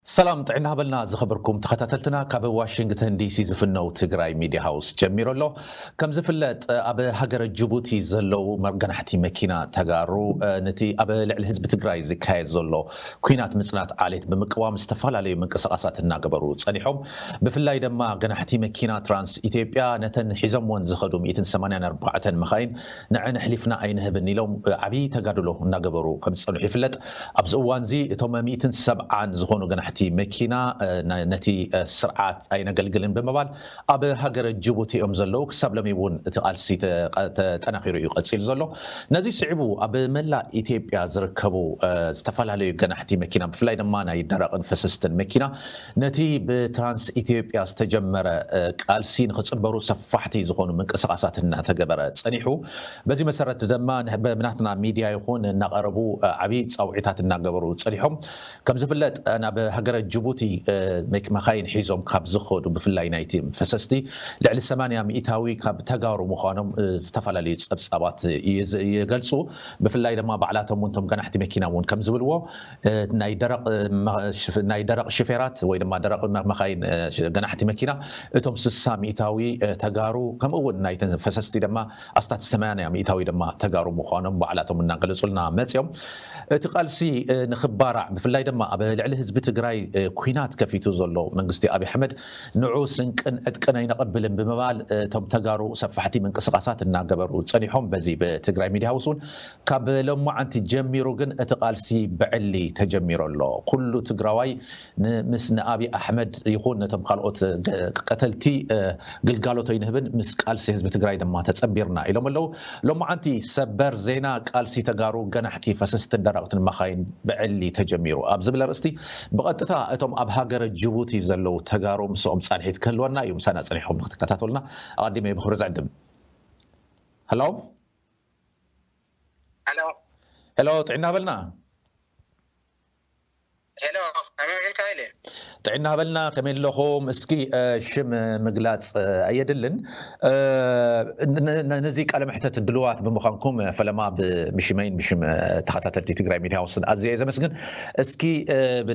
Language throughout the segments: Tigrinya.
ሰላም ጥዕና ሃበልና ዝኸበርኩም ተኸታተልትና፣ ካብ ዋሽንግተን ዲሲ ዝፍነው ትግራይ ሚድያ ሃውስ ጀሚሩ ኣሎ። ከም ዝፍለጥ ኣብ ሃገረ ጅቡቲ ዘለዉ መገናሕቲ መኪና ተጋሩ ነቲ ኣብ ልዕሊ ህዝቢ ትግራይ ዝካየድ ዘሎ ኲናት ምጽናት ዓሌት ብምቅዋም ዝተፈላለዩ ምንቅስቃሳት እናገበሩ ጸኒሖም። ብፍላይ ድማ ገናሕቲ መኪና ትራንስ ኢትዮጵያ ነተን ሒዞምወን ዝኸዱ ሚእትን ሰማንያን ኣርባዕተን መኻይን ንዐን ኣሕሊፍና ኣይንህብን ኢሎም ዓብዪ ተጋድሎ እናገበሩ ከም ዝጸንሑ ይፍለጥ። ኣብዚ እዋን እዚ እቶም ሚእትን ሰብዓን ዝኾኑ ገናሕቲ መኪና ነቲ ስርዓት ኣይነገልግልን ብምባል ኣብ ሃገረ ጅቡቲ እዮም ዘለዉ። ክሳብ ሎሚ እውን እቲ ቃልሲ ተጠናኺሩ እዩ ቀፂሉ ዘሎ። ነዚ ስዒቡ ኣብ መላእ ኢትዮጵያ ዝርከቡ ዝተፈላለዩ ገናሕቲ መኪና ብፍላይ ድማ ናይ ደረቕን ፈሰስትን መኪና ነቲ ብትራንስ ኢትዮጵያ ዝተጀመረ ቃልሲ ንክፅንበሩ ሰፋሕቲ ዝኾኑ ምንቅስቃሳት እናተገበረ ፀኒሑ። በዚ መሰረት ድማ ብናትና ሚድያ ይኹን እናቐረቡ ዓብዪ ፃውዒታት እናገበሩ ፀኒሖም። ከም ዝፍለጥ ናብ ሃገረ ጅቡቲ መካይን ሒዞም ካብ ዝኸዱ ብፍላይ ናይቲ ፈሰስቲ ልዕሊ ሰማንያ ሚእታዊ ካብ ተጋሩ ምዃኖም ዝተፈላለዩ ፀብፃባት ይገልፁ። ብፍላይ ድማ ባዕላቶም እውን እቶም ገናሕቲ መኪና እውን ከም ዝብልዎ ናይ ደረቕ ሽፌራት ወይ ድማ ደረቕ መካይን ገናሕቲ መኪና እቶም ስሳ ሚእታዊ ተጋሩ ከምኡ እውን ናይተን ፈሰስቲ ድማ ኣስታት ሰማንያ ሚእታዊ ድማ ተጋሩ ምዃኖም ባዕላቶም እናገለፁልና መፅኦም። እቲ ቃልሲ ንክባራዕ ብፍላይ ድማ ኣብ ልዕሊ ህዝቢ ትግራይ ኩናት ከፊቱ ዘሎ መንግስቲ ኣብይ ኣሕመድ ንዑ ስንቅን ዕጥቅን ኣይነቐብልን ብምባል እቶም ተጋሩ ሰፋሕቲ ምንቅስቃሳት እናገበሩ ፀኒሖም። በዚ ብትግራይ ሚድያ ሃውስ እውን ካብ ሎማዓንቲ ጀሚሩ ግን እቲ ቃልሲ ብዕሊ ተጀሚሩ ኣሎ። ኩሉ ትግራዋይ ምስ ንኣብይ ኣሕመድ ይኹን ነቶም ካልኦት ቀተልቲ ግልጋሎት ኣይንህብን፣ ምስ ቃልሲ ህዝቢ ትግራይ ድማ ተፀንቢርና ኢሎም ኣለዉ። ሎማዓንቲ ሰበር ዜና ቃልሲ ተጋሩ ገናሕቲ ፈሰስትን ደረቕትን መኻይን ብዕሊ ተጀሚሩ ኣብ ዝብል ኣርእስቲ ብቐጥታ እቶም ኣብ ሃገረ ጅቡቲ ዘለዉ ተጋሩ ምስኦም ፃንሒት ክህልወና እዩ። ምሳና ፀኒሕኩም ንክትከታተሉና ኣቐዲመ ብክብሪ ዝዕድም። ሄሎ ሄሎ ሄሎ፣ ጥዕና በልና። ሄሎ፣ ከመይ ውዒልካ ኢለ። ጥዕና በልና፣ ከመይ ኣለኹም? እስኪ ሽም ምግላፅ ኣየድልን። ነዚ ቃለ መሕተት ድልዋት ብምዃንኩም ፈለማ ብምሽመይን ብሽም ተኸታተልቲ ትግራይ ሚድያ ሃውስን ኣዝየ ዘመስግን። እስኪ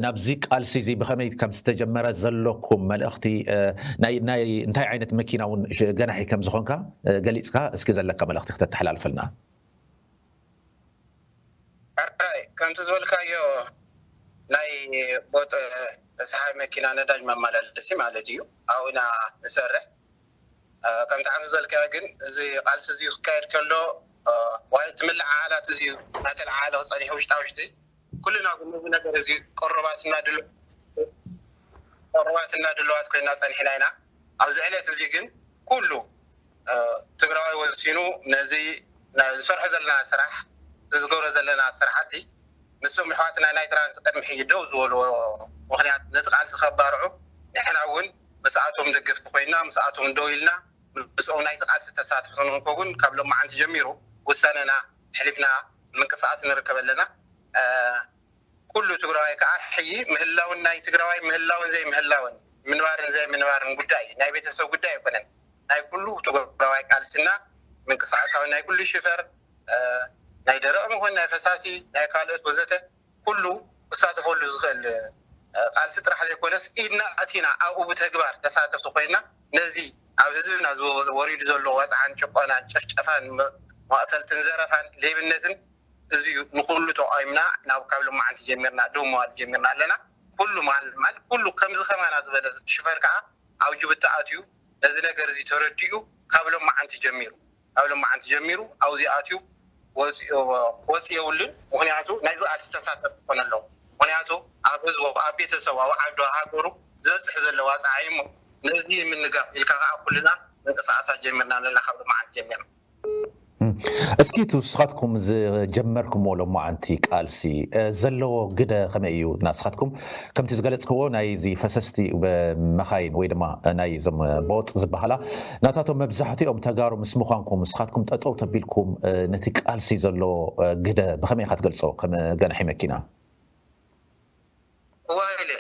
ናብዚ ቃልሲ እዚ ብኸመይ ከም ዝተጀመረ ዘለኩም መልእኽቲ፣ ናይ እንታይ ዓይነት መኪና እውን ገናሒ ከም ዝኾንካ ገሊፅካ እስኪ ዘለካ መልእኽቲ ክተተሓላልፈልና። ሕራይ ከምቲ ዝበልካዮ ናይ ቦጥ ሰሓይ መኪና ነዳጅ መመላለሲ ማለት እዩ። ኣብኡ ኢና ንሰርሕ። ከምቲ ዓንተ ዝበልካዮ ግን እዚ ቃልሲ እዚ ክካየድ ከሎ ወይ እቲ ምልዓዓላት እዚ እናተለዓዓለ ክፀኒሑ ውሽጣ ውሽጢ ኩልና ግን ነዚ ነገር እዚ ቅሩባትና ድሉ ቅሩባትና ድሉዋት ኮይና ፀኒሕና ኢና። ኣብዚ ዕለት እዚ ግን ኩሉ ትግራዋይ ወሲኑ ነዚ ዝሰርሖ ዘለና ስራሕ ዝገብሮ ዘለና ስራሕቲ ምስኦም ኣሕዋትና ናይ ትራንስ ቅድሚ ሕጂ ደው ዝበልዎ ምክንያት ነቲ ቃልሲ ከባርዑ ንሕና እውን ምስኣቶም ደገፍቲ ኮይና ምስኣቶም ደው ኢልና ምስኦም ናይቲ ቃልሲ ተሳትፎ ንክንከውን ካብ ሎማዓንቲ ጀሚሩ ውሳነና ሕሊፍና ምንቅስቃስ ንርከብ ኣለና። ኩሉ ትግራዋይ ከዓ ሕጂ ምህላውን ናይ ትግራዋይ ምህላውን ዘይምህላውን ምንባርን ዘይምንባርን ጉዳይ ናይ ቤተሰብ ጉዳይ ኣይኮነን። ናይ ኩሉ ትግራዋይ ቃልስና ምንቅስቃሳዊ ናይ ኩሉ ሽፈር ናይ ደረቕ ምኾን ናይ ፈሳሲ ናይ ካልኦት ወዘተ ኩሉ ክሳተፈሉ ዝኽእል ቃልሲ ጥራሕ ዘይኮነስ ኢድና ኣቲና ኣብኡ ብተግባር ተሳተፍቲ ኮይና ነዚ ኣብ ህዝብና ወሪዱ ዘሎ ወፅዓን ጭቆናን ጭፍጨፋን መቕተልትን ዘረፋን ሌብነትን እዚ ንኩሉ ተቃዊምና ናብ ካብ ሎማዓንቲ ጀሚርና ደው ምባል ጀሚርና ኣለና። ኩሉ ማል ኩሉ ከምዚ ከማና ዝበለ ሽፈር ከዓ ኣብ ጅቡቲ ኣትዩ ነዚ ነገር እዚ ተረዲኡ ካብ ሎማዓንቲ ጀሚሩ ካብ ሎማዓንቲ ጀሚሩ ኣብዚ ኣትዩ ወፂ የብሉን። ምክንያቱ ናይዚ ኣቲ ተሳተፍ ክኾነ ኣለዎ። ምክንያቱ ኣብ ህዝቡ ኣብ ቤተሰቡ ኣብ ዓዱ ሃገሩ ዝበፅሕ ዘሎ ዋፅዓ እዩ። ነዚ ምንጋፍ ኢልካ ከዓ ኩልና ምንቅስቃሳት ጀሚርና ኣለና ካብ ሎማዓንቲ ጀሚርና። እስኪ እቲ ንስኻትኩም ዝጀመርኩምዎ ሎማዓንቲ ቃልሲ ዘለዎ ግደ ከመይ እዩ? ናስኻትኩም ከምቲ ዝገለፅክዎ ናይዚ ፈሰስቲ መኻይን ወይ ድማ ናይ ዞም ቦጥ ዝበሃላ ናታቶም መብዛሕትኦም ተጋሩ ምስ ምዃንኩም ንስኻትኩም ጠጠው ተቢልኩም ነቲ ቃልሲ ዘለዎ ግደ ብኸመይ ኢኻ ትገልፆ ከም ገናሒ መኪና? እዋ ኢለ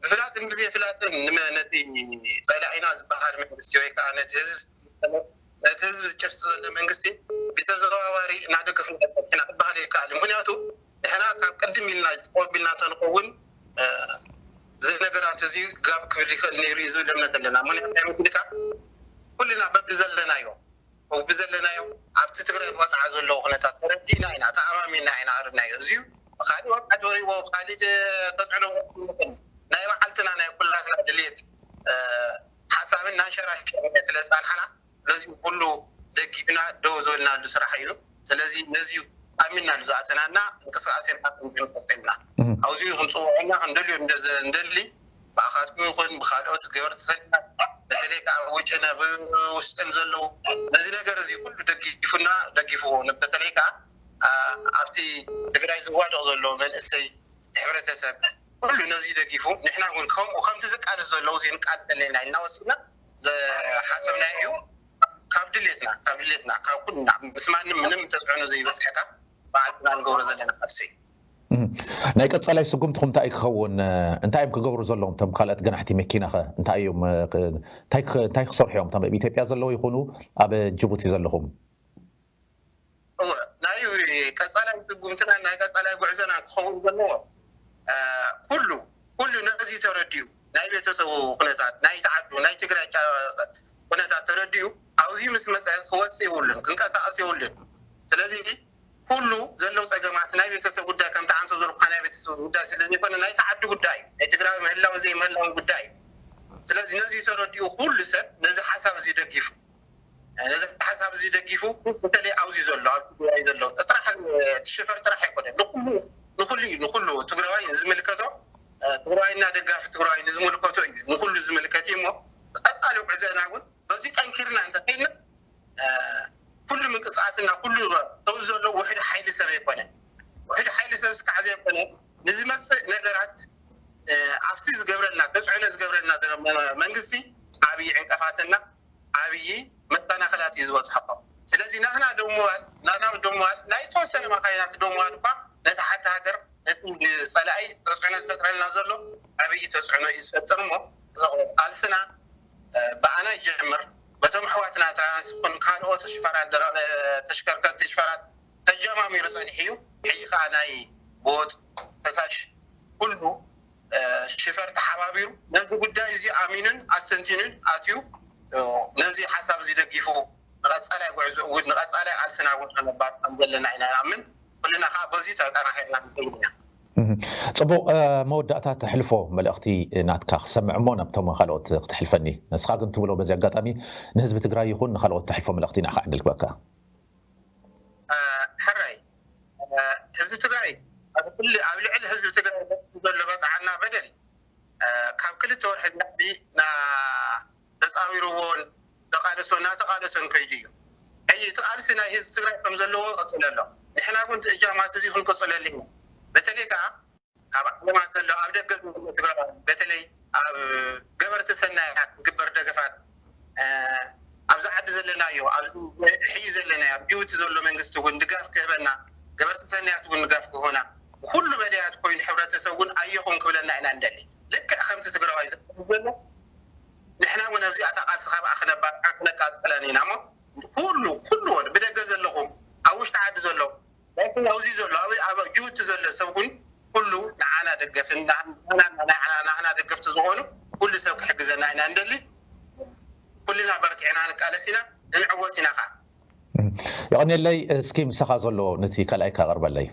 ብፍላጥን ብዘይፍላጥን ነቲ ፀላኢና ዝበሃል መንግስቲ ወይ ከዓ ነቲ ህዝቢ ዝጭፍጭፍ ዘሎ መንግስቲ ብተዘዋዋሪ እናደገፍና ኢና ክበሃል ይከኣል። ምክንያቱ ንሕና ካብ ቅድም ኢልና ተቆቢልና እንተንኸውን እዚ ነገራት እዚ ጋብ ክብል ይኽእል ነይሩ እዩ ዝብል እምነት ኣለና። ምክንያቱ ናይ ምክልካል ኩልና በብዘለናዮ በብዘለናዮ ኣብቲ ትግራይ ዝወፅዓ ዘለዉ ኩነታት ተረዲእና ኢና፣ ተኣማሚና ኢና ኣርናዮ። እዚዩ ብካሊእ ወቃ ዶሪዎ ብካሊእ ተፅዕኖ ናይ በዓልትና ናይ ኩላትና ድልየት ሓሳብን ናንሸራሸ ስለ ዝፀንሓና ነዚ ኩሉ ደጊፍና ደው ዝበልናሉ ስራሕ እዩ። ስለዚ ነዚ ኣሚንናሉ ዝኣተናና እንቅስቃሴና ክንብል ቀፂልና። ኣብዚኡ ክንፅውዖና ክንደልዮ እንደሊ ብኣኻትኩም ይኹን ብካልኦት ገበርቲ ሰናይ በተለይ ከዓ ኣብ ውጭን ኣብ ውሽጥን ዘለዉ ነዚ ነገር እዚ ኩሉ ደጊፉና ደጊፍዎ በተለይ ከዓ ኣብቲ ትግራይ ዝዋደቕ ዘሎ መንእሰይ ሕብረተሰብ ኩሉ ነዚ ደጊፉ ንሕና እውን ከምኡ ከምቲ ዝቃለስ ዘለዉ እዚ ንቃለስ ኣለና ኢልና ወሲድና ዝሓሰብናዮ እዩ። ካብ ድሌትና ካብ ድሌትና ካብ ኩልና ምስ ማንም ምንም ተፅዕኖ ዘይበፅሐካ በዓልና ንገብሮ ዘለና ቃልሲ እዩ። ናይ ቀፃላይ ስጉምትኹም እንታይ ክኸውን? እንታይ እዮም ክገብሩ ዘለዎም? እቶም ካልኦት ገናሕቲ መኪና ኸ እንታይ እዮም እንታይ ክሰርሑ እዮም? እቶም ኣብ ኢትዮጵያ ዘለዉ ይኹኑ ኣብ ጅቡቲ ዘለኹም? እወ ናይ ቀፃላይ ስጉምትና ናይ ቀፃላይ ጉዕዞና ክኸውን ዘለዎ ኩሉ ኩሉ ነዚ ተረዲኡ ናይ ቤተሰቡ ኩነታት ናይ ተዓዱ ናይ ትግራይ ኩነታት ተረዲኡ ኣብዚ ምስ መፀ ክወፅእ የብሉን ክንቀሳቀስ የብሉን። ስለዚ ኩሉ ዘለዉ ፀገማት ናይ ቤተሰብ ጉዳይ ከምቲ ዓንቶ ዘልካ ናይ ቤተሰብ ጉዳይ ስለዘይኮነ ናይ ተዓዱ ጉዳይ ናይ ትግራዊ ምህላው ዘይምህላው ጉዳይ እዩ። ስለዚ ነዚ ተረዲኡ ኩሉ ሰብ ነዚ ሓሳብ እዚ ደጊፉ ነዚ ሓሳብ እዚ ደጊፉ በተለይ ኣብዚ ዘሎ ኣብ ትግራይ ዘሎ ጥራሕ ሽፈር ጥራሕ ኣይኮነ ንኩሉ ንኩሉ እዩ ንኩሉ ትግራዋይ ዝምልከቶ ትግራዋይና ደጋፊ ትግራዋይ ንዝምልከቶ እዩ ንኩሉ ዝምልከት እዩ እሞ ቀፃሊ ጉዕዞና እውን በዚ ጠንኪርና እንተኸይድና ኩሉ ምንቅስቃስና ኩሉ ተው ዘሎ ውሕድ ሓይሊ ሰብ ኣይኮነ ውሕድ ሓይሊ ሰብ ስካዕ ዘይኮነ ንዝመፅእ ነገራት ኣብቲ ዝገብረልና ተፅዕኖ ዝገብረልና ዘሎ መንግስቲ ዓብዪ ዕንቀፋትና ዓብዪ መሰናኽላት እዩ ዝበፅሖ። ስለዚ ናትና ደው ምባል ናትና ደው ምባል ናይ ተወሰነ መኻይናት ደው ምባል እኳ ነቲ ሓንቲ ሃገር ነቲ ንፀላኢ ተፅዕኖ ዝፈጥረልና ዘሎ ዓብዪ ተፅዕኖ እዩ ዝፈጥር እሞ ቃልስና ብኣና ይጀምር በቶም ኣሕዋትና ትራንስ ይኹን ካልኦት ሽፈራት ተሽከርከርቲ ሽፈራት ተጀማሚሩ ፀኒሑ እዩ። ሕጂ ከዓ ናይ ጎጥ ፈሳሽ ኩሉ ሽፈር ተሓባቢሩ ነዚ ጉዳይ እዚ ኣሚኑን ኣስተንቲኑን ኣትዩ ነዚ ሓሳብ እዚ ደጊፉ ንቐፃላይ ጉዕዞ እውን ንቐፃላይ ቃልስና እውን ከነባር ከም ዘለና ኢና ንኣምን። ኩልና ከዓ በዚ ተጠናኺርና ንኸይድ ኢና። ፅቡቕ መወዳእታ ተሕልፎ መልእኽቲ ናትካ ክሰምዕ እሞ ናብቶም ካልኦት ክተሕልፈኒ ንስኻ ግን ትብሎ በዚ ኣጋጣሚ ንህዝቢ ትግራይ ይኹን ንካልኦት ተሕልፎ መልእኽቲ ንዓኻ ዕድል ክበካ ሕራይ ህዝቢ ትግራይ ኣብ ኩሉ ኣብ ልዕሊ ህዝቢ ትግራይ ዘሎ በፅዓና በደል ካብ ክልተ ወርሒ ንላዕሊ ተፃዊርዎን ተቃለሶ እናተቃለሶን ከይዱ እዩ። ሕጂ እቲ ቃልሲ ናይ ህዝቢ ትግራይ ከም ዘለዎ ይቅፅል ኣሎ። ንሕና እውን እቲ እጃማት እዚ ክንቅፅለሉ ኢና። በተለይ ከዓ ካብ ዓለማት ዘሎ ኣብ ደገ ዘሎ ትግራዋይ በተለይ ኣብ ገበርቲ ሰናያት ዝግበር ደገፋት ኣብዚ ዓዲ ዘለናዮ ኣብዚ ሕጂ ዘለናዮ ኣብ ጅቡቲ ዘሎ መንግስቲ እውን ድጋፍ ክህበና ገበርቲ ሰናያት እውን ድጋፍ ክህቦና ኩሉ መዳያት ኮይኑ ሕብረተሰብ እውን ኣየኹም ክብለና ኢና እንደሊ ልክዕ ከምቲ ትግራዋይ ዘሎ ንሕና እውን ኣብዚኣ እታ ቃልሲ ካብኣ ክነባርዓ ክነቃፀለን ኢና እሞ ኩሉ ኩሉ ወል ብደገ ዘለኹም ኣብ ውሽጢ ዓዲ ዘሎ ላኪን ኣብዚ ዘሎ ኣብ ኣብ ጅቡቲ ዘሎ ሰብ እውን ኩሉ ንዓና ደገፍን ናህና ደገፍቲ ዝኾኑ ኩሉ ሰብ ክሕግዘና ኢና እንደሊ ኩልና በርቲዕና ንቃለስ ኢና ንዕወት ኢና ከዓ የቐንየለይ እስኪ ምሳኻ ዘሎ ነቲ ካልኣይ ካቕርበለይ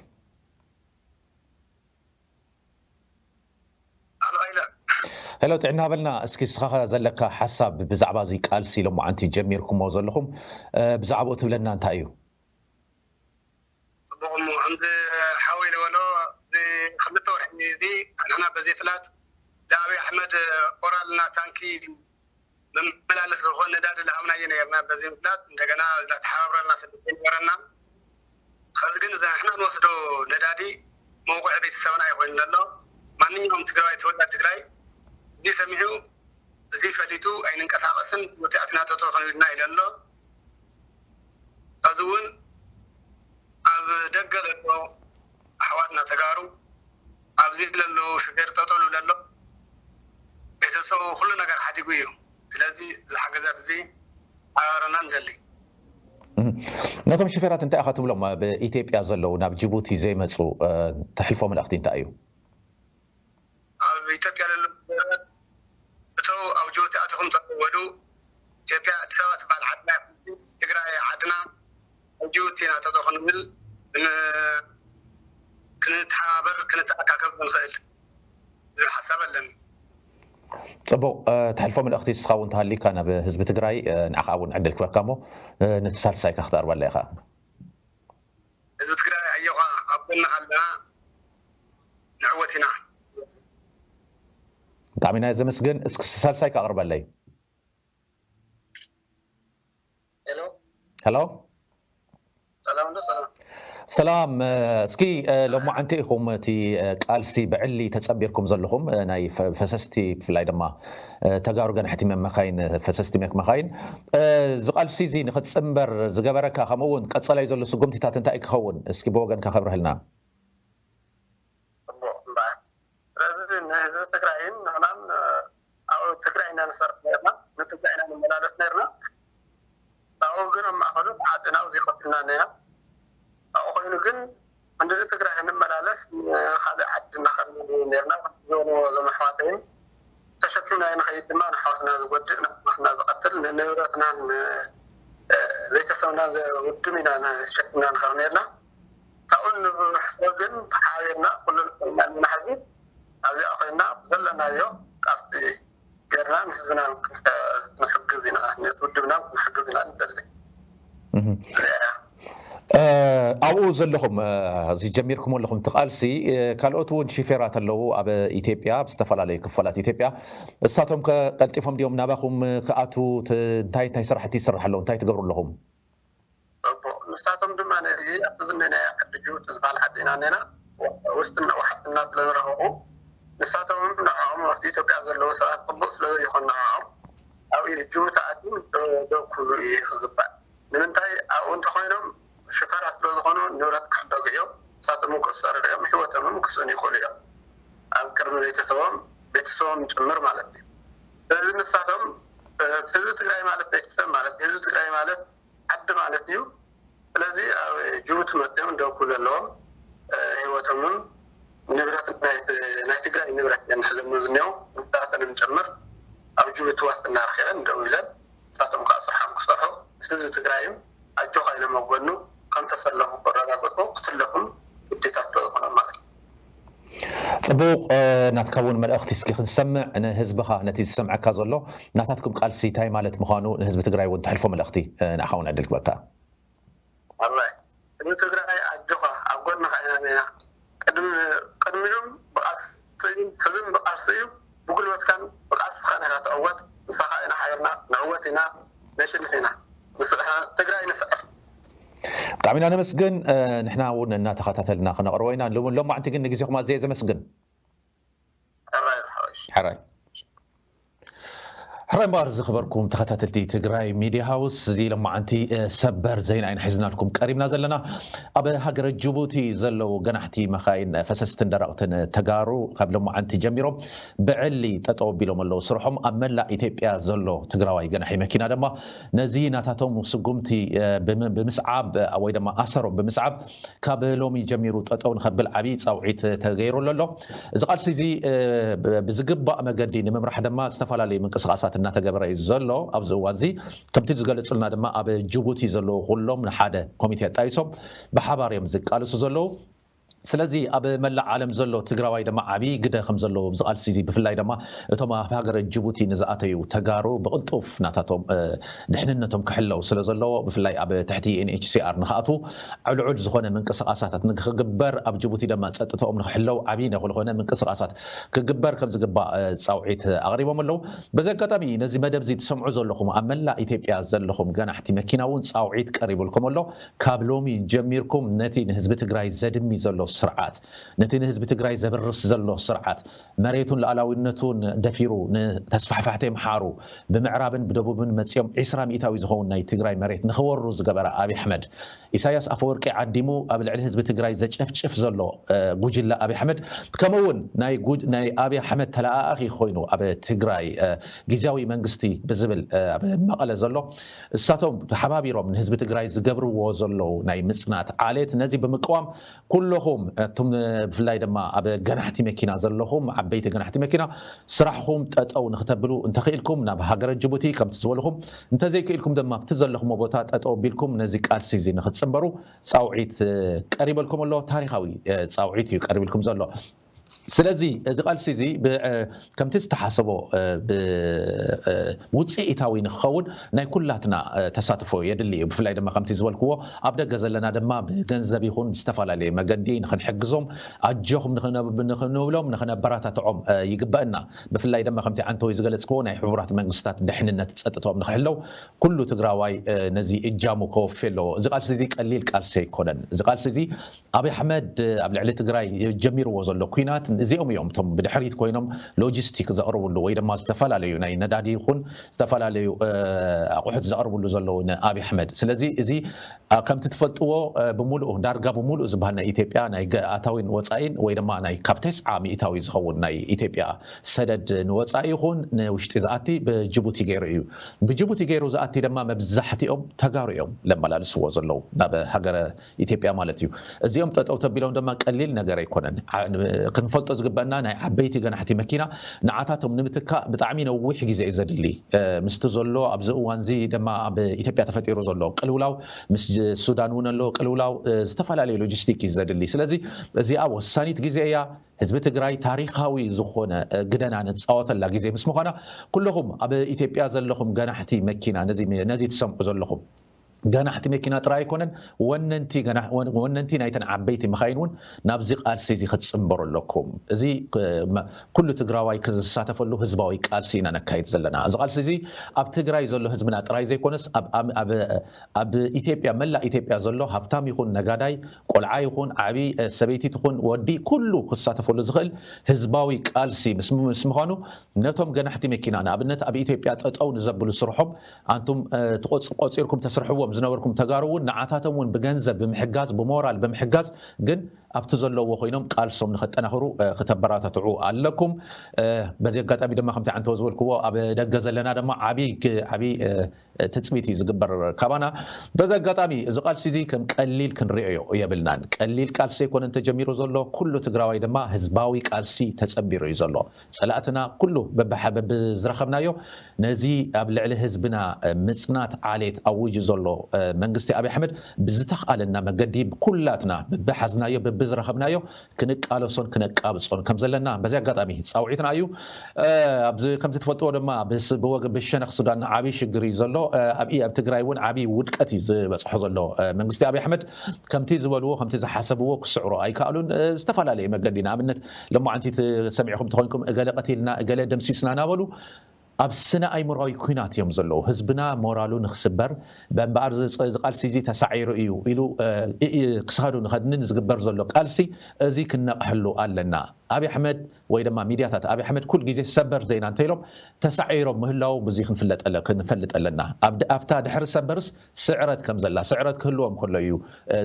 ሄሎ ጥዕና በልና እስኪ ስኻ ዘለካ ሓሳብ ብዛዕባ እዚ ቃልሲ ሎማዓንቲ ጀሚርኩሞ ዘለኹም ብዛዕባኡ ትብለና እንታይ እዩ ፅቡቕ እሞ ከምዚ ሓወይ ዝበሎ እዚ ክልተ ወርሒ እዚ ንሕና በዘይ ፍላጥ ንኣብይ ኣሕመድ ኦራልና ታንኪ መመላለስ ዝኾን ነዳዲ ላሃብናዮ ነርና በዘይ ምፍላጥ እንደገና ላተሓባብረልና ሰብ ነበረና። ኸዚ ግን እዚ ንሕና ንወስዶ ነዳዲ መውቕዒ ቤተሰብና እዩ ኮይኑ ዘሎ። ማንኛውም ትግራዋይ ተወላድ ትግራይ እዚ ሰሚዑ እዚ ፈሊጡ ኣይንንቀሳቐስን ወቲኣትና ጠጠው ክንብልና ኢለ ኣሎ። እዚ እውን ኣብ ደገ ዘሎ ኣሕዋትና ተጋሩ ኣብዚ ለሎ ሽፌር ጠጠሉ ለሎ ቤተሰቡ ኩሉ ነገር ሓዲጉ እዩ። ስለዚ እዚ ሓገዛት እዚ ሓበረና ንደሊ። ነቶም ሽፌራት እንታይ ኢኻ ትብሎም? ኣብ ኢትዮጵያ ዘለዉ ናብ ጅቡቲ ዘይመፁ ተሕልፎ መልእኽቲ እንታይ እዩ? ኢትዮጵያ ኣዲስ ኣበባ ትበሃል ዓድና፣ ትግራይ ዓድና፣ ሕጂ ወፂና ጠጠው ክንብል ን-፣ ክንተሓባበር ክንተኣካከብ ንኽእል ዝብል ሓሳብ ኣለኒ። ፅቡቕ። ተሕልፎ መልእኽቲ ንስኻ እውን ተሃሊካ ናብ ህዝቢ ትግራይ፣ ንዓኻ እውን ዕድል ክበካ እሞ፣ ነቲ ሳልሳይካ ክተቕርበላ ኢኻ። ህዝቢ ትግራይ ኣዮኻ፣ ኣብ ጎንኻ ኣለና፣ ንዕወት ኢና። ብጣዕሚ ናይ ዘመስግን። እስኪ ሳልሳይካ ኣቕርበለይ። ሄሎ ሄሎ። ሰላም ዶ ሰላም። ሰላም። እስኪ ሎማዓንቲ ኢኹም እቲ ቃልሲ ብዕሊ ተጸንቢርኩም ዘለኹም፣ ናይ ፈ-፣ ፈሰስቲ፣ ብፍላይ ድማ ተጋሩ ገናሕቲ መመኻይን፣ ፈሰስቲ መመኻይን። እዚ ቃልሲ እዚ ንኽትጽንበር ዝገበረካ፣ ከምኡ እውን ቀጸላይ ዘሎ ስጉምቲታት እንታይ ክኸውን፣ እስኪ ብወገንካ ከብርህልና። ጽቡቕ እምበኣር። ስለዚ ንህዝቢ ትግራይን ንሕናን ኣብኡ ትግራይ ኢና ንሰርሕ ነርና፣ ንትግራይ ኢና ንመላለስ ነርና። ካብኡ ግን ኣብ ማእኸሉ ተዓፂና ኣብዚ ኮፍ ኢልና እኒና። ካብኡ ኮይኑ ግን ክንዲ ትግራይ ክንመላለስ ንካልእ ዓዲ እናኸድና ነርና። ዝበልዎ እዞም ኣሕዋተይን ተሸኪምና ንኸይድ ድማ ንኣሕዋትና ዝጎድእ፣ ንኣሕዋትና ዝቐትል፣ ንንብረትናን ቤተሰብናን ዘውድም ኢና ተሸኪምና ንኸር ነርና። ካብኡ ንምሕሳብ ግን ተሓባቢርና ኩሉ ንኽእልና ንሓዝን ኣብዚኣ ኮይና ብዘለናዮ ቃልሲ ጌርና ንህዝብና ክንሕግዝ ኢና፣ ነቲ ውድብና ክንሕግዝ ኢና ንደሊ። ኣብኡ ዘለኹም፣ እዚ ጀሚርኩም ኣለኹም እቲ ቃልሲ፣ ካልኦት እውን ሽፌራት ኣለዉ ኣብ ኢትዮጵያ፣ ኣብ ዝተፈላለዩ ክፋላት ኢትዮጵያ። እሳቶም ከ ቀልጢፎም ድዮም ናባኹም ክኣትዉ? እንታይ እንታይ ስራሕቲ ይስራሕ ኣለዉ? እንታይ ትገብሩ ኣለኹም? ንሳቶም ድማ ነዚ ኣብቲ ዝነናዮ ዓዲ ጅቡቲ ዝበሃል ዓዲ ኢና እኒና። ውስጥና ዋሕስና ስለ ዝረኸቡ ንሳቶም ንዕኦም ኣብቲ ኢትዮጵያ ዘለዉ ሰባት ቅቡል ስለ ዘይኾን ንዕኦም ኣብ ጅቡቲ ኣትዮም ደው ክብሉ እዩ ክግባእ። ንምንታይ ኣብኡ እንተኾይኖም ሽፈራ ስለ ዝኾኑ ንብረት ክሕደጉ እዮም። ንሳቶም ክእሰሩ እዮም፣ ህይወቶም ክስእኑ ይኽእሉ እዮም። ኣብ ቅድሚ ቤተሰቦም፣ ቤተሰቦም ጭምር ማለት እዩ። ስለዚ ንሳቶም ህዝቢ ትግራይ ማለት ቤተሰብ ማለት ህዝቢ ትግራይ ማለት ዓዲ ማለት እዩ። ስለዚ ኣብ ጅቡቲ መፅዮም ደው ክብሉ ኣለዎም። ህይወቶምን ንብረት ናይ ትግራይ ንብረት እዮም ሒዞም ዝኒው ንሳተንም ጭምር ኣብ ጅቡቲ ዋስትና ረኪበን ደው ኢለን ንሳቶም ከዓ ስርሖም ክሰርሑ ህዝቢ ትግራይም ኣጆኻ ኢሎም ኣብ ጎኑ ከም ተሰለፉ ከረጋግፁ ክስለፉን ግዴታ ስለ ዝኾኖም ማለት እዩ። ፅቡቕ። ናትካ እውን መልእኽቲ እስኪ ክንሰምዕ ንህዝብኻ፣ ነቲ ዝሰምዐካ ዘሎ ናታትኩም ቃልሲ እንታይ ማለት ምዃኑ ንህዝቢ ትግራይ እውን ተሕልፎ መልእኽቲ ንዓኻ እውን ዕድል ክበካ። ኣራይ ህዝቢ ትግራይ ኣጆኻ ኣብ ጎንኻ ኢና ነና። ቅድሚኦም ብቃልሲ እዩ፣ ሕዝም ብቃልሲ እዩ። ብጉልበትካን ብቃልስኻን ኢኻ ትዕወት። ምሳኻ ኢና ሓቢርና ንዕወት ኢና፣ ነሽንፍ ኢና። ንስራሕ ትግራይ ንስዕር። ብጣዕሚ ኢና ነመስግን። ንሕና እውን እናተኸታተልና ክነቕርቦ ኢና። ሎማዕንቲ ግን ንግዜኹም ኣዝየ ዘመስግን። ሕራይ እምበኣር ዝኸበርኩም ተኸታተልቲ ትግራይ ሚድያ ሃውስ፣ እዚ ሎማዓንቲ ሰበር ዜና ኢና ሒዝናልኩም ቀሪብና ዘለና። ኣብ ሃገረ ጅቡቲ ዘለዉ ገናሕቲ መኻይን ፈሰስትን ደረቕትን ተጋሩ ካብ ሎማዓንቲ ጀሚሮም ብዕሊ ጠጠው ኣቢሎም ኣለዉ ስርሖም። ኣብ መላእ ኢትዮጵያ ዘሎ ትግራዋይ ገናሒ መኪና ድማ ነዚ ናታቶም ስጉምቲ ብምስዓብ ወይ ድማ ኣሰሮም ብምስዓብ ካብ ሎሚ ጀሚሩ ጠጠው ንኸብል ዓብዪ ፃውዒት ተገይሩሉ ኣሎ። እዚ ቃልሲ እዚ ብዝግባእ መገዲ ንምምራሕ ድማ ዝተፈላለዩ ምንቅስቃሳት እናተገበረ እዩ ዘሎ። ኣብዚ እዋን እዚ ከምቲ ዝገለፁልና ድማ ኣብ ጅቡቲ ዘለዉ ኩሎም ንሓደ ኮሚቴ ኣጣይሶም ብሓባር እዮም ዝቃለሱ ዘለዉ። ስለዚ ኣብ መላእ ዓለም ዘሎ ትግራዋይ ድማ ዓብዪ ግደ ከም ዘለዎ ኣብዚ ቃልሲ እዚ ብፍላይ ድማ እቶም ኣብ ሃገረ ጅቡቲ ንዝኣተዩ ተጋሩ ብቕልጡፍ ናታቶም ድሕንነቶም ክሕለው ስለ ዘለዎ ብፍላይ ኣብ ትሕቲ ኤንኤችሲኣር ንክኣትዉ ዕልዑል ዝኾነ ምንቅስቃሳት ንክግበር ኣብ ጅቡቲ ድማ ፀጥታኦም ንክሕለው ዓብዪ ዝኾነ ምንቅስቃሳት ክግበር ከም ዝግባእ ፃውዒት ኣቕሪቦም ኣለዉ። በዚ ኣጋጣሚ ነዚ መደብ እዚ ትሰምዑ ዘለኹም ኣብ መላእ ኢትዮጵያ ዘለኹም ገናሕቲ መኪና እውን ፃውዒት ቀሪቡልኩም ኣሎ። ካብ ሎሚ ጀሚርኩም ነቲ ንህዝቢ ትግራይ ዘድሚ ዘሎ ስርዓት፣ ነቲ ንህዝቢ ትግራይ ዘብርስ ዘሎ ስርዓት፣ መሬቱን ሉዓላዊነቱን ደፊሩ ንተስፋሕፋሕቲ ኣምሓሩ ብምዕራብን ብደቡብን መፂኦም ዒስራ ሚእታዊ ዝኸውን ናይ ትግራይ መሬት ንኽወሩ ዝገበረ ኣብይ ኣሕመድ፣ ኢሳያስ ኣፈወርቂ ዓዲሙ ኣብ ልዕሊ ህዝቢ ትግራይ ዘጨፍጭፍ ዘሎ ጉጅለ ኣብይ ኣሕመድ፣ ከምኡ እውን ናይ ኣብይ ኣሕመድ ተለኣኣኺ ኮይኑ ኣብ ትግራይ ግዝያዊ መንግስቲ ብዝብል ኣብ መቐለ ዘሎ እሳቶም ተሓባቢሮም ንህዝቢ ትግራይ ዝገብርዎ ዘለዉ ናይ ምፅናት ዓሌት ነዚ ብምቅዋም ኩለኹም እቱም ብፍላይ ድማ ኣብ ገናሕቲ መኪና ዘለኹም፣ ዓበይቲ ገናሕቲ መኪና፣ ስራሕኹም ጠጠው ንክተብሉ እንተኽኢልኩም ናብ ሃገረ ጅቡቲ ከምቲ ዝበልኹም፣ እንተዘይክኢልኩም ድማ ኣብቲ ዘለኹሞ ቦታ ጠጠው ቢልኩም ነዚ ቃልሲ እዚ ንክትፅንበሩ ፃውዒት ቀሪበልኩም ኣሎ። ታሪኻዊ ፃውዒት እዩ ቀሪብልኩም ዘሎ። ስለዚ እዚ ቃልሲ እዚ ከምቲ ዝተሓሰቦ ውፅኢታዊ ንክኸውን ናይ ኩላትና ተሳትፎ የድሊ እዩ። ብፍላይ ድማ ከምቲ ዝበልክዎ ኣብ ደገ ዘለና ድማ ብገንዘብ ይኹን ብዝተፈላለየ መገዲ ንክንሕግዞም ኣጆኹም ንክንብሎም ንክነበራታትዖም ይግበእና። ብፍላይ ድማ ከምቲ ዓንተወይ ዝገለፅክዎ ናይ ሕቡራት መንግስታት ድሕንነት ፀጥቶም ንክሕለው ኩሉ ትግራዋይ ነዚ እጃሙ ከወፊ ኣለዎ። እዚ ቃልሲ እዚ ቀሊል ቃልሲ ኣይኮነን። እዚ ቃልሲ እዚ ኣብይ ኣሕመድ ኣብ ልዕሊ ትግራይ ጀሚርዎ ዘሎ ኩናት እዚኦም እዮም እቶም ብድሕሪት ኮይኖም ሎጂስቲክ ዘቕርብሉ ወይ ድማ ዝተፈላለዩ ናይ ነዳዲ ይኹን ዝተፈላለዩ ኣቑሑት ዘቕርብሉ ዘለዉ ንኣብይ ኣሕመድ። ስለዚ እዚ ከምቲ ትፈልጥዎ ብምሉኡ ዳርጋ ብምሉኡ ዝበሃል ናይ ኢትዮጵያ ናይ ኣታዊን ወፃኢን ወይ ድማ ናይ ካብ ተስዓ ሚእታዊ ዝኸውን ናይ ኢትዮጵያ ሰደድ ንወፃኢ ይኹን ንውሽጢ ዝኣቲ ብጅቡቲ ገይሩ እዩ። ብጅቡቲ ገይሩ ዝኣቲ ድማ መብዛሕትኦም ተጋሩ እዮም ለመላልስዎ ዘለዉ ናብ ሃገረ ኢትዮጵያ ማለት እዩ። እዚኦም ጠጠው ተቢሎም ድማ ቀሊል ነገር ኣይኮነን። ክንፈልጦ ዝግበእና ናይ ዓበይቲ ገናሕቲ መኪና ንዓታቶም ንምትካእ ብጣዕሚ ነዊሕ ግዜ እዩ ዘድሊ። ምስቲ ዘሎ ኣብዚ እዋን እዚ ድማ ኣብ ኢትዮጵያ ተፈጢሩ ዘሎ ቅልውላው ምስ ሱዳን እውን ኣሎ ቅልውላው ዝተፈላለዩ ሎጂስቲክ እዩ ዘድሊ። ስለዚ እዚኣ ወሳኒት ግዜ እያ። ህዝቢ ትግራይ ታሪኻዊ ዝኾነ ግደና ንፃወተላ ግዜ ምስ ምዃና ኩለኹም ኣብ ኢትዮጵያ ዘለኹም ገናሕቲ መኪና ነዚ ትሰምዑ ዘለኹም ገናሕቲ መኪና ጥራይ ኣይኮነን፣ ወነንቲ ናይተን ዓበይቲ መኻይን እውን ናብዚ ቃልሲ እዚ ክትፅምበሩ ኣለኩም። እዚ ኩሉ ትግራዋይ ክዝሳተፈሉ ህዝባዊ ቃልሲ ኢና ነካይድ ዘለና። እዚ ቃልሲ እዚ ኣብ ትግራይ ዘሎ ህዝብና ጥራይ ዘይኮነስ ኣብ ኢትዮጵያ መላእ ኢትዮጵያ ዘሎ ሃብታም ይኹን ነጋዳይ ቆልዓ ይኹን ዓብዪ ሰበይቲ ትኹን ወዲ ኩሉ ክሳተፈሉ ዝኽእል ህዝባዊ ቃልሲ ምስ ምዃኑ ነቶም ገናሕቲ መኪና ንኣብነት ኣብ ኢትዮጵያ ጠጠው ንዘብሉ ስርሖም ኣንቱም ቆፂርኩም ተስርሕዎም ዝነበርኩም ተጋሩ እውን ንዓታቶም እውን ብገንዘብ ብምሕጋዝ ብሞራል ብምሕጋዝ ግን ኣብቲ ዘለዎ ኮይኖም ቃልሶም ንኸጠናኽሩ ክተበራታትዑ ኣለኩም። በዚ ኣጋጣሚ ድማ ከምቲ ዓንተወ ዝበልክዎ ኣብ ደገ ዘለና ድማ ዓብዪ ዓብዪ ትፅቢት እዩ ዝግበር ካባና። በዚ ኣጋጣሚ እዚ ቃልሲ እዚ ከም ቀሊል ክንሪኦ የብልናን። ቀሊል ቃልሲ ኣይኮነን ተጀሚሩ ዘሎ፣ ኩሉ ትግራዋይ ድማ ህዝባዊ ቃልሲ ተፀንቢሩ እዩ ዘሎ። ፀላእትና ኩሉ በብዝረኸብናዮ ነዚ ኣብ ልዕሊ ህዝብና ምፅናት ዓሌት ኣዊጁ ዘሎ መንግስቲ ኣብይ ኣሕመድ ብዝተኽኣለና መገዲ ኩላትና በብሓዝናዮ በብዝረኸብናዮ ክንቃለሶን ክነቃብጾን ከም ዘለና በዚ ኣጋጣሚ ፃውዒትና እዩ። ኣብዚ ከምዚ ትፈልጥዎ ድማ ብወገን ብሸነኽ ሱዳን ዓብዪ ሽግር እዩ ዘሎ። ኣብ ኣብ ትግራይ እውን ዓብዪ ውድቀት እዩ ዝበፅሖ ዘሎ መንግስቲ ኣብይ ኣሕመድ። ከምቲ ዝበልዎ ከምቲ ዝሓሰብዎ ክስዕሮ ኣይከኣሉን። ዝተፈላለየ መገዲ ንኣብነት ሎማዓንቲ ሰሚዕኹም ተኾይንኩም እገለ ቀቲልና እገለ ደምሲስና እናበሉ ኣብ ስነ ኣይምራዊ ኩናት እዮም ዘለዉ። ህዝብና ሞራሉ ንክስበር በእምበኣር ዝቃልሲ እዚ ተሳዒሩ እዩ ኢሉ ክሳዱ ንኸድንን ዝግበር ዘሎ ቃልሲ እዚ ክነቕሕሉ ኣለና። ኣብይ ኣሕመድ ወይ ድማ ሚድያታት ኣብይ ኣሕመድ ኩል ግዜ ሰበር ዜና እንተኢሎም ተሳዒሮም ምህላዎም ብዙ ክንፈልጥ ኣለና። ኣብታ ድሕሪ ሰበርስ ስዕረት ከም ዘላ ስዕረት ክህልዎም ከሎ እዩ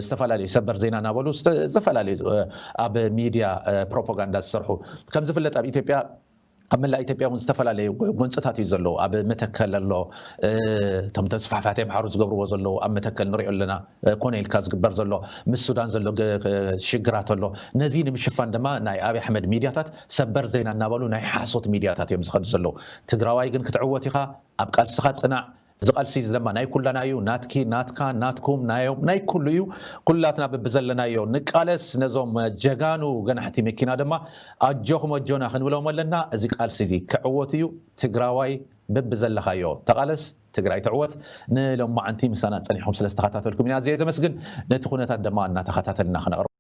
ዝተፈላለዩ ሰበር ዜና እናበሉ ዝተፈላለዩ ኣብ ሚድያ ፕሮፓጋንዳ ዝሰርሑ። ከም ዝፍለጥ ኣብ ኢትዮጵያ ኣብ መላእ ኢትዮጵያ እውን ዝተፈላለዩ ጎንፅታት እዩ ዘለዉ። ኣብ መተከል ኣሎ፣ እቶም ተስፋሕፋሕቲ ኣምሓሩ ዝገብርዎ ዘለዉ ኣብ መተከል ንሪኦ ኣለና። ኮነ ኢልካ ዝግበር ዘሎ ምስ ሱዳን ዘሎ ሽግራት ኣሎ። ነዚ ንምሽፋን ድማ ናይ ኣብይ ኣሕመድ ሚድያታት ሰበር ዜና እናበሉ ናይ ሓሶት ሚድያታት እዮም ዝኸዱ ዘለዉ። ትግራዋይ ግን ክትዕወት ኢኻ፣ ኣብ ቃልስኻ ፅናዕ። እዚ ቃልሲ እዚ ድማ ናይ ኩላና እዩ። ናትኪ፣ ናትካ፣ ናትኩም፣ ናዮም፣ ናይ ኩሉ እዩ። ኩላትና በብዘለናዮ ንቃለስ። ነዞም ጀጋኑ ገናሕቲ መኪና ድማ ኣጆኹም ኣጆና ክንብሎም ኣለና። እዚ ቃልሲ እዚ ክዕወት እዩ። ትግራዋይ በብዘለኻዮ ተቓለስ፣ ትግራይ ትዕወት። ንሎማዓንቲ ምሳና ፀኒሕኩም ስለ ዝተኸታተልኩም ኢና ኣዝየ ዘመስግን። ነቲ ኩነታት ድማ እናተኸታተልና ክነቕርብ